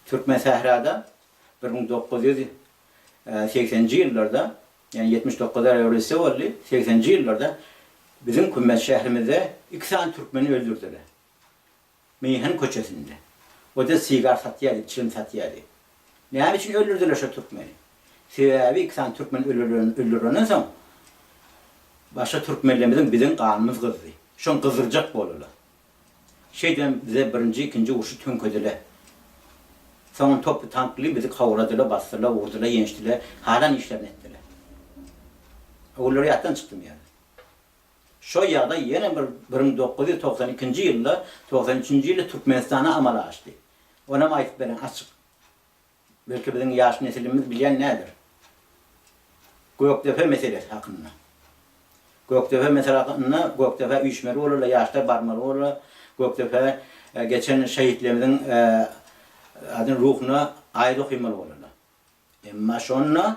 Türkmensährada 1980-nji ýyllarda, ýagny 79-da rewolýusiýa boldy, 80-nji ýyllarda biziň Kümmet şährimizde iki sany türkmeni öldürdiler. Meýhan köçesinde. O-da sigar satýardy, çilim satýardy. Näme üçin öldürdiler şo türkmeni? Sebäbi iki sany türkmen öldürilenden soň başga türkmenlerimiziň biziň ganymyz gyzdy. Şony gyzdyrjak boldular. Şeýdibem bize birinji, ikinji urşy töňkediler. Soňam toply tankly bizi kawradylar, basdylar, urdular, ýençdiler, halan işlerini etdiler. Öwürler ýatdan çykdymy ýa? Şo ýagdaý ýene bir 1992-nji ýylda, 93-nji ýylda Türkmenistana amala aşdy. Onam aýdyp beren açyk. Belki biziň ýaş nesilimiz bilýän däldir. Gökdepe meselesi hakynda. Gökdepe mesele hakynda Gökdepä üýşmeli bolarlar, ýaşlar barmaly bolarlar. Gökdepä geçen şehitlerimiziň adyny ruhuna aýat okymaly bolarlar. Emma şonda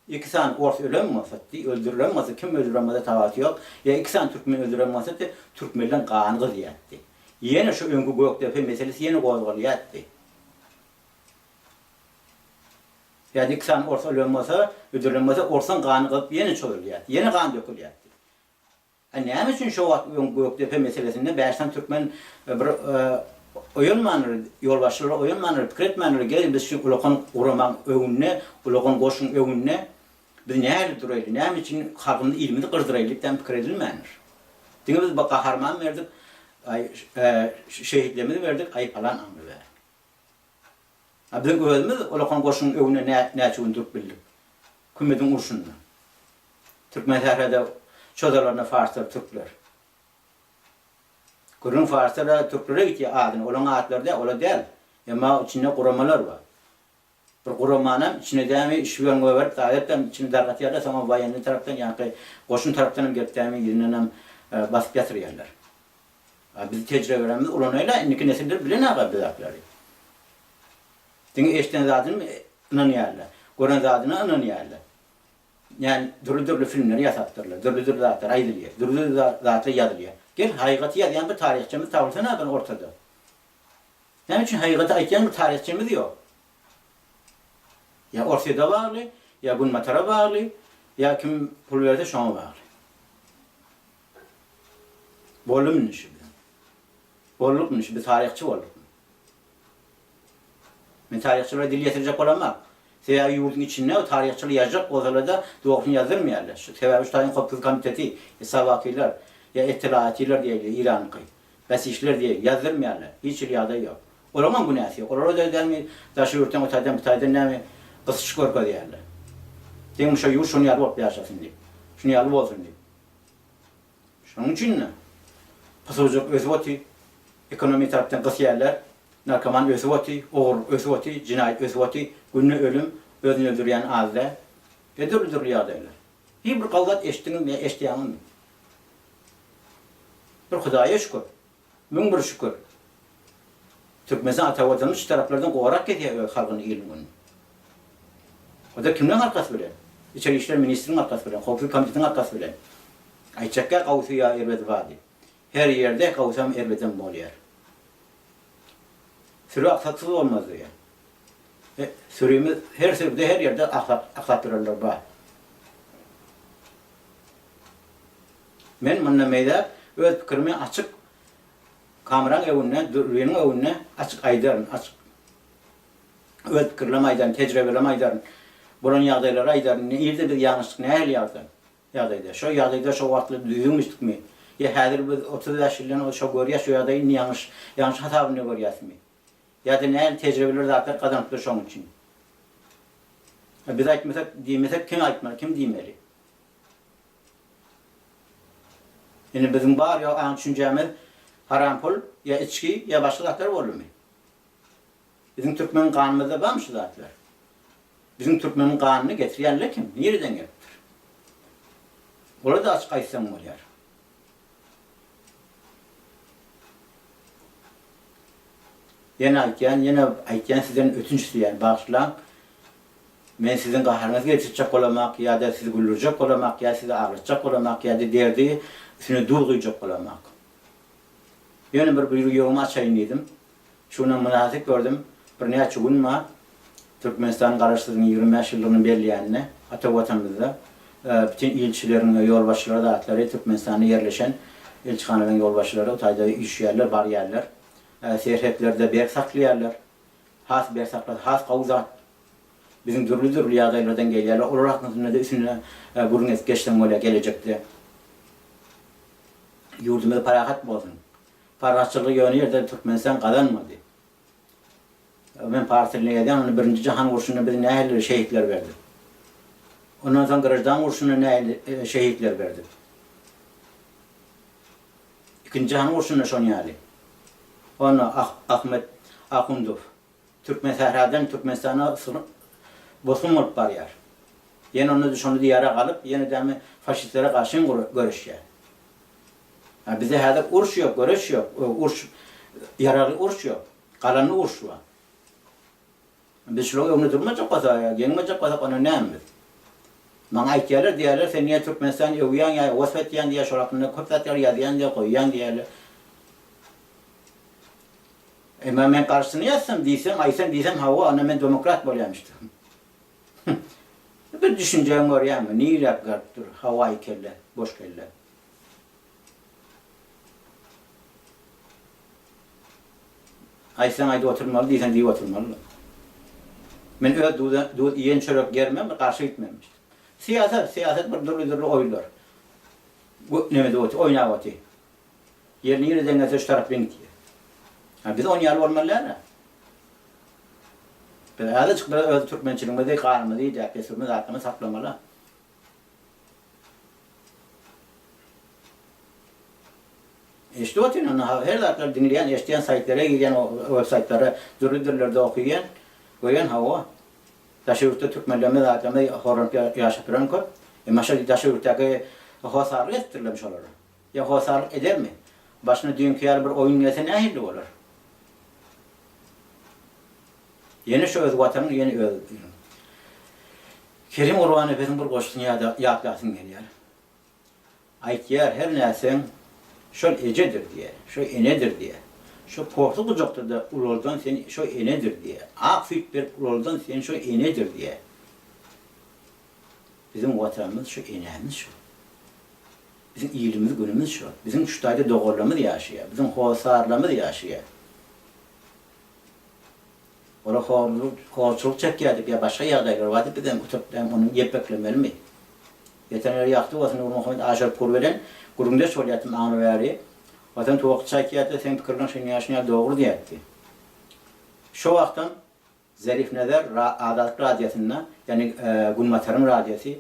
iki sany ors ölen bolsady, öldürilen bolsa, kim öldüren bolsa tawaty ýok, ýa iki sany türkmen öldüren bolsady, türkmenleň gany gyzýardy. Ýene şu öňki Gökdepe meselesi ýene gozgalýardy. Ýa-da iki sany ors ölen bolsa, öldürilen bolsa, orsuň gany gyzyp ýene çozulýardy, ýene gan dökülýärdi. A näme üçin şo wagt öň Gökdepe meselesinde bäş sany türkmen bir oýanmandyr, ýolbaşçylar oýanmandyr, pikir etmändir, gel biz şu ulakan guramaň öňünde, ulakan goşuň öňünde biz nähili duraýly, näme üçin halkymyzy, ilimizi gyrdyrayly diýip pikir edilmändir. Diňe biz gaharman berdik, aý şehitlerimizi berdik, aý palan aňry bäri. A biziň özümiz ulakan goşunyň öňünde näçe gün durup bildik? Kümediň urşunda. Türkmen sährada çozalaryna farslar, türkler. Gürrüň farslara, türklere gitýär adyny, olaň atlary däl, ola däl. Emma içinde guramalar bar. Bir guramanam içine dämi şiwen goýberip zaýatdan içini dargatýarlar, soňam waýennyý tarapdan ýaňky goşun tarapdanam gelip dämi ýüzündenem basyp ýatyrýarlar. A biz tejribelerimizi ulanaýla indiki nesiller bilenaga bu zatlary. Diňe eşden zadyny ynanýarlar. Gören zadyna ynanýarlar. Ýani dürli-dürli filmler ýasapdyrlar, dürli-dürli zatlar aýdylýar, dürli-dürli zatlar ýazylýar. Gel hakykaty ýazýan bir taryhçymyz tapylsa näder ortada? Näme üçin hakykaty aýtýan bir taryhçymyz ýok? Ýa Orsýede bagly, ýa Günbatara bagly, ýa kim pul berse şoňa bagly. Boldumy indi şu biziň? Boldukmy indi şu biz taryhçy boldukmy? Men taryhçylara dil ýetirjek bolamok. Sebäbi ýurduň içinde o taryhçylar ýazjak bolsalar-da dogrusyny ýazdyrmaýarlar. Şu sebäbi şu taýyň howpsuzlyk komiteti, Sawakylar ýa Etelaatiler diýeli Iranyňky, Basijler diýeli ýazdyrmaýarlar. Hiç hili ýagdaý ýok. Olaryňam günäsi ýok. Olara-da dälmi daşary ýurtdan o taýdan bu taýdan näme gysyş görkezýärler. Diňe şo ýurt şuny ýaly bolup ýaşasyn diýip. Şuny ýaly bolsun diýip. Şonuň üçin-de pysawjyk ösüp oty, ekonomiýa tarapdan gysýarlar, narkoman ösüp oty, ogurlyk ösüp oty, jenaýat ösüp oty, günde ölüm, özüni öldürýän az däl. We dürli-dürli ýagdaýlar. Hiý bir gowy zat eşitdiňizmi ýa eşidýäňizmi? Bir Hudaýa şükür. 1001 şükür. Türkmenistan ata Watanymyz şu taraplardan gorap gezýär öz halkyny ilini gününi. O-da kimleň arkasy bilen? Içeri işler ministriniň arkasy bilen, howpsuzlyk komitetiniň arkasy bilen. Aýtjakka gowusy ýa erbedi bar diýip. Her ýerde gowusam erbedem bolýar. Süri aksaksyz bolmaz diýýär. E, sürimiz her sürüde her ýerde aksak aksap ýörenler bar. Men mundan beýläk öz pikirimi açyk kameraň öňünde, dürbiniň öňünde açyk aýdaryn, açyk öz pikirlerimi aýdaryn, tejribelerimi aýdaryn, bolan ýagdaýlary aýdaryn, nirde biz ýalňyşdyk, nähili ýagdaý, ýagdaýda, şo ýagdaýda şo wagtlar düzüwmişdikmi, ýa häzir biz 35 ýyldan şo görýäs şo ýagdaýy indi ýalňyş, ýalňyş hasabynda görýäsmi? Ýa-da nähili tejribeler zatlar gazanypdyr şoň üçin? Biz aýtmasak, diýmesek kim aýtmaly, kim diýmeli? Indi biziň bar ýok aň düşünjämiz haram pul ýa içgi ýa başga zatlar boldumy? Biziň türkmeniň ganymyzda barmy şu zatlar? Biziň türkmeniň ganyny getirýänler kim? Nireden gelipdir? Olara-da açyk aýtsaň bolýar. Ýene aýtýan, ýene aýtýan sizden ötünç isleýän, bagyşlaň. Men siziň gaharyňyzy getirtjek bolamak ýa-da sizi güldürjek bolamak ýa sizi aglatjak bolamak ýa-da derdi üstüne duz guýjak bolamak. Ýöne bir bir ýüregimi açaýyn diýdim. Şunam mynasyp gördüm. Birnäçe gün bar, Türkmenistanyň Garaşsyzlygynyň 25 ýyllygyny belleýänine ata Watanymyzda bütin ilçileriň ýolbaşçylary zatlary Türkmenistanda ýerleşen ilçihanalaryň ýolbaşçylary o taýda üýşýärler, barýarlar. Serhetlerde berk saklaýarlar. Has berk saklasa has gowy zat. Biziň dürli-dürli ýagdaýlardan gelýärler. Olar hakynda-da üstünde gürrüň edip geçseň bolýar gelejekde. Ýurdumyz parahat bolsun. Parahatçylygy ýöne ýerde Türkmenistan gazanmady. Men pars dilinde ýazýan, onda birinji jahan urşunda biz nähili şehitler berdik. Ondan soň graždan urşunda nähili şehitler berdik. Ikinji jahan urşunda şon ýaly. Onda Ah Ahmet Ahundow Türkmen sähradan Türkmenistana bosgun bolup barýar. Ýene onda-da şonda diýara galyp, ýene dämi faşistlere garşy göreşýär. A bizde häzir uruş ýok, göreş ýok, uruş, ýaragly uruş ýok. Galanly uruş bar. Biz şularyň öňünde durmajak bolsak, ýeňmejek bolsak, onda näme biz? Maňa aýtýarlar, diýýärler, sen niýe Türkmenistany öwýäň ýa wasp etýäň diýýär, şol hakynda köp zatlar ýazýaň diýýär, goýýaň diýýärler. Emma men garşysyny ýazsam, diýsem, aýtsam, diýsem, hawa, onda men demokrat bolýan işte. Bir düşünjäňi görýäňmi, niräk garyp dur, hawaýy kelle, boş kelle. Aýtsaň aýdyp oturmaly, diýseň diýip oturmaly. Men öz duza, duz iýen çörek germem, garşy gitmem. Syýasat, syýasat bir dürli-dürli oýunlar. Neme edip otyr, oýnap otyr. Ýer nireden gelse şu tarap bilen gitýär. Ha biz on ýaly bolmaly däl-ä. Biz azajyk bir öz türkmençiligimizi, ganymyzy, däp-dessurymyzy, zatlarymyzy saklamaly. Eşidip otyryn onda her zatlary diňleýän, eşidýän saýtlara girýän, web saýtlara dürli dillerde okaýan, görýän hawa. Daşary ýurtda türkmenlerimiz zatlarymyz horlanyp ýaşap ýören köp. Emma şol daşary ýurtdaky hossarlyk etdirlermi şolara? Ýa hossarlyk edermi? Başyna düýnki ýaly bir oýun gelse nähili bolar? Ýene şu öz watanyň ýene öz iliň. Kerim Gurbannepesiň bir goşgusyny ýada ýatlasym gelýär. Aýtýar her nätseň şol ejedir diýýär, şo enedir diýýär. Şo porsy gujakda-da ulaldan seni şo enedir diýýär. Ak süýt berip ulaldan seni şo enedir diýýär. Biziň Watanymyz şo enemiz şo. Biziň ilimiz günümiz şo. Biziň şu taýda doganlarymyz ýaşaýar. Biziň hossarlarymyz ýaşaýar. Olar horluk, horçulyk çekýärdik ýa başga ýagdaýlar bardy, bizem oturyp hem ony ýepbeklemelimi? Ýeten ýeri ýagty bolsun Nurmuhammet Aşyrpur bilen gürrüňdeş bolýartym aňry bäri. Watan tuwakçy aýtýardy, seň pikirleň şuny ýa şuny ýaly dogry diýýärdi. Şo wagtam Zerif Nezer Azatlyk radiosynda, ýagny Günbataryň radiosy,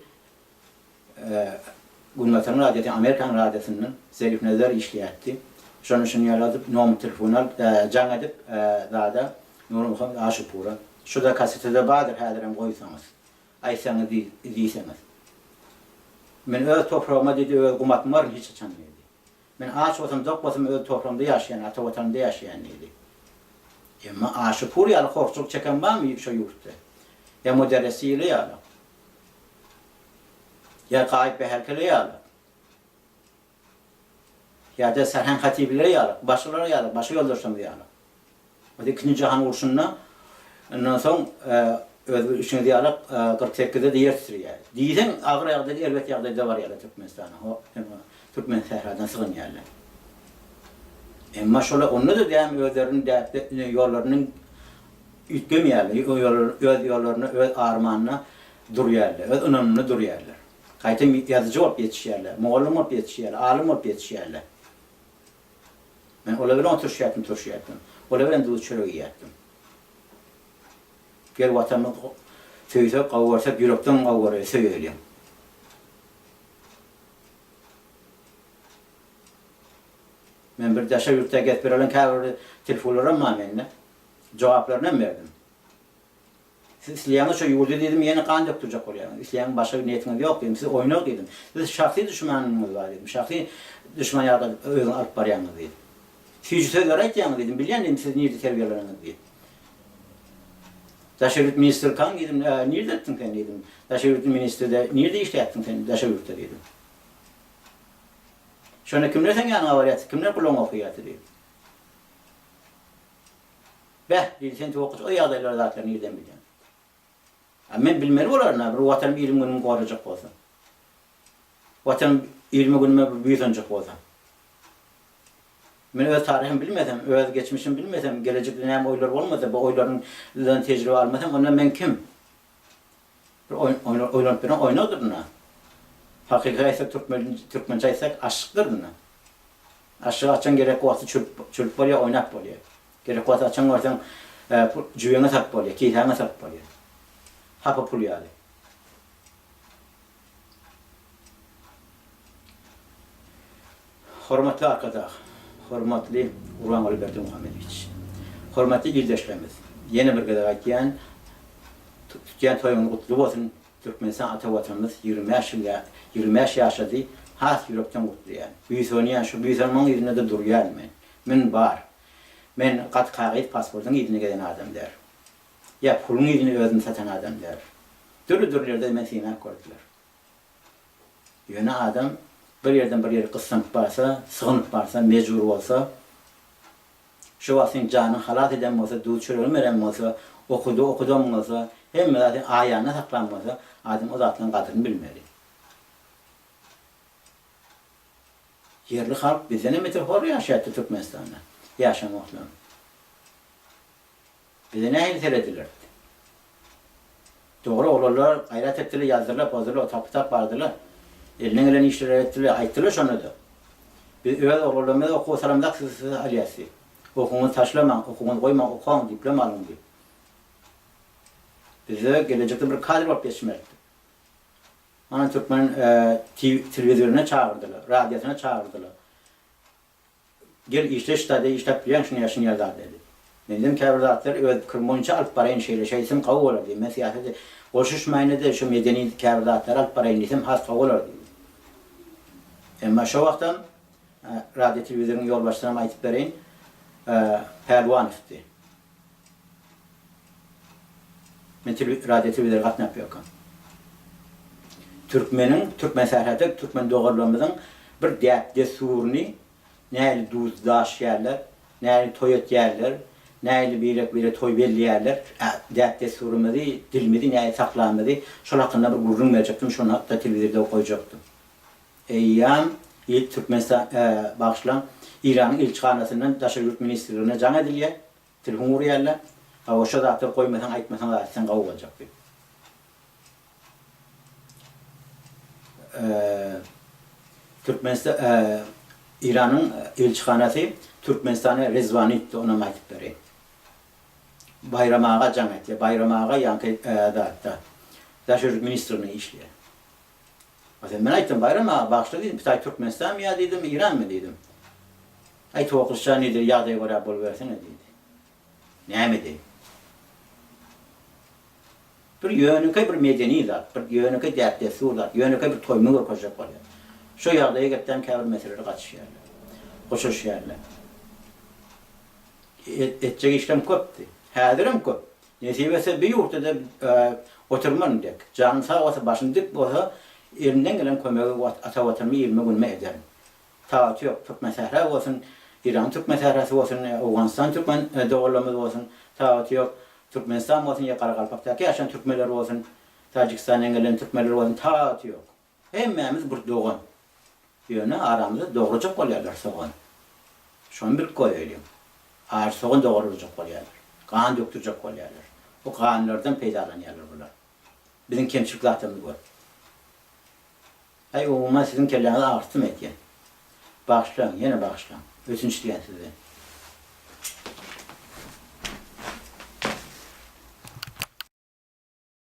Günbataryň radiosy, Amerikanyň radiosyndan Zerif Nezer işleýärdi. Şonda şuny ýaly adyp, nomer telefon alyp, jaň edip zada Nurmuhammet Aşyrpura. Şu-da kasetada bardyr häzirem goýsaňyz, aýtsaňyz diýseňiz. Men öz topragyma diýdi, öz gum atmaryn hiç haçan diýdi. Men aç bolsam, dok bolsam öz topragymda ýaşaýan, ata Watanymda ýaşaýan diýdi. Emma Aşypur ýaly horçulyk çeken barmy şo ýurtda? Ýa Muderresili ýaly? Ýa Gaýyp Bäherkele ýaly? Ýa-da Serheng Hatibiler ýaly, başgalar ýaly, başga ýoldaşlarymyz ýaly? Biz ikinji jahan urşunda ondan soň öz bilşiňiz ýaly 48-de ýer titreýär. Diýseň agyr ýagdaýda, erbet ýagdaýda barýarlar Türkmenistana. Türkmen sähradan sygynýarlar. Emma şolar onda-da däm özleriniň däp ýollarynyň üýtgemeýärler. Öz ýollaryna, öz armanyna durýarlar. Öz ynamynda durýarlar. Gaýtam ýazyjy bolup ýetişýärler, mugallym bolup ýetişýärler, alym bolup ýetişýärler. Men olar bilen oturyşýartym, turuşýartym. Olar bilen duz-çörek iýýärdim. Gel Watanymyzy söýsek, gowy görsek, ýürekden gowy göreli, söýeliň. Men bir daşary ýurtda gezip ýörelen käbir telefonlaram bar mende. Jogaplaryny hem berdim. Siz isleýäňiz şo ýurdy diýdim, ýene gan dökdürjek bolýaňyz. Isleýäňiz başga bir niýetiňiz ýok diýdim. Siz oýnak diýdim. Siz şahsy duşmanyňyz bar diýdim. Şahsy duşman ýaly özüňizi alyp barýaňyz diýdim. Süýji sözler aýtýaňyz diýdim. Bilýän diýdim siz nirde terbiýeleneniňizi diýdim. Daşary ýurt ministrkaň diýdim, nirde etdiň sen diýdim. Daşary ýurt ministrde nirde işläpdiň sen daşary ýurtda diýdim. Şonda kimler seň ýanyňa barýardy, kimler gulagyňa okaýardy diýdim. Beh, diýdi, sen towakgaçy o ýagdaýlary zatlary nirden bilýäň? A men bilmeli bolaryn-a, bir Watanym ilim-günümi gorajak bolsam. Watanym ilime-günüme bir buýsanjak bolsam. Men öz taryhymy bilmesem, öz geçmişimi bilmesem, gelejekde näme oýlar bolmasa, bu oýlardan tejribe almasam, onda men kim? Bir oýlanyp ýören oýnagdyr-da. Hakyky aýtsak, türkmen, türkmençe aýtsak, aşykdyr-da. Aşyk açan gerek wagty çürüp, çürüp bolýar, oýnap bolýar. Gerek wagty açan görseň, jübüňe salyp bolýar, kisäňe salyp bolýar. Hapa pul ýaly. Hormatly Arkadag, hormatly Gurbanguly Berdimuhamedowiç, hormatly ildeşlerimiz, ýene bir gezek aýtýan, tutýan toýuňyz gutly bolsun, Türkmenistan ata Watanymyz 25 ýyl 25 ýaşady, has ýürekden gutlaýan. Buýsanýan, şu buýsanmagyň yzynda-da durýan men. Men bar. Men gaty kagyz pasportyň yzyna gezen adam däl. Ýa puluň yzyna özüni satan adam däl. Dürli-dürli ýerde meni synap gördüler. Ýöne adam bir ýerden bir ýere gyssanyp barsa, sygynyp barsa, mejbur bolsa, şo wagt seň janyňy halas eden bolsa, duz-çöregini beren bolsa, okuwda okudan bolsa, hemme zady aýagynda saklan bolsa, adam o zatlaryň gadyryny bilmeli. Ýerli halk bizdenem beter hor ýaşaýardy Türkmenistanda ýaşan wagtlarym. Bize nähili seredilerdi? Dogry, oglanlar gaýrat etdiler, ýazdylar, pozdular, tapy-tap bardylar. Elinden gelen işleri etdiler, aýtdylar şonda-da. Biz öz oglanlarymyzy okuwa salamzak siz siz alýas diýip. Okuwyňyzy taşlamaň, okuwyňyzy goýmaň, okaň, diplom alyň diýip. Bizde gelejekde bir kadr bolup ýetişmelidi. Mana türkmen telewizoryna çagyrdylar, radiosyna çagyrdylar. Gel işle ştada işläp bilýäň şuny ýa şuny ýaly zat diýdi. Mendem käbir zatlary öz pikirim boýunça alyp baraýyn şeýle şeýtsem gowy bolar diýdim. Men syýasata goşuşmaýyn-da şu medeni käbir zatlary alyp baraýyn diýsem has gowy bolar diýdim. Emma şo wagtam radio telewizoryň ýolbaşçysynam aýtyp bereýin Pälwanowdy. Men radio telewizora gatnap ýörkäm. Türkmeniň, türkmen sährada türkmen doganlarymyzyň bir däp-dessuryny nähili duz daşýarlar, nähili toý etýärler, nähili birek-bire toý belleýärler, däp-dessurymyzy, dilimizi nähili saklanymyzy şol hakynda bir gürrüň berjekdim, şony hatda telewizorda goýjakdym. Eýýäm Türkmenistan, bagyşlaň, Eýranyň ilçihanasyndan Daşary ýurt ministrligine jaň edilýär. Telefon urýarlar. Hawa, şo zatlary goýmasaň, aýtmasaň zat etseň gowy boljak diýip. Türkmenistan, Eýranyň ilçihanasy Türkmenistana rezwany etdi, onam aýtyp bereýin. Baýram aga jaň etýär. Baýram aga ýaňky zatda, Daşary ýurt ministrliginde işleýär. Sen men aýtdym, Baýram aga, bagyşla diýdim, Pitaý Türkmenistanmy ýa diýdim, Eýranmy diýdim. Aý Towaklyşjan diýdi, ýagdaýa görä bolubersene diýdi. Näme edeýin? Bir ýönekeý bir medeni zat, bir ýönekeý däp-dessur zat, ýönekeý bir toýumy görkezjek bolýar. Şo ýagdaýa gelipdäm käbir meseleler gatyşýarlar. Goşulyşýarlar. Etjek işlem köpdi. Häzirem köp. Nesip etse bir ýurtda-da oturmaryn dek. Janym sag bolsa, başym dik bolsa, elimden gelen kömegi ata Watanyma, ilime, günüme ederin. Tapawuty ýok, türkmen sähra bolsun, Eýranyň türkmen sährasy bolsun, Owganystan türkmen doganlarymyz bolsun, tapawuty ýok, Türkmenistan bolsun ýa Garagalpakdaky ýaşaýan türkmenler bolsun, Täjigistandan gelen türkmenler bolsun, tapawuty ýok. Hemmämiz bir dogan. Ýöne aramyzda dograjak bolýarlar sogan. Şony bilip goýaýlyň. Ajy sogan dograjak bolýarlar. Gan dökdürjek bolýarlar. Bu ganlardan peýdalanýarlar bular. Biziň kemçilik zatlarymyzy görüp. Äý umuman siziň kelläňizi agyrtdym öýdýän. Bagyşlaň, ýene bagyşlaň. Ötünç diýýän sizden.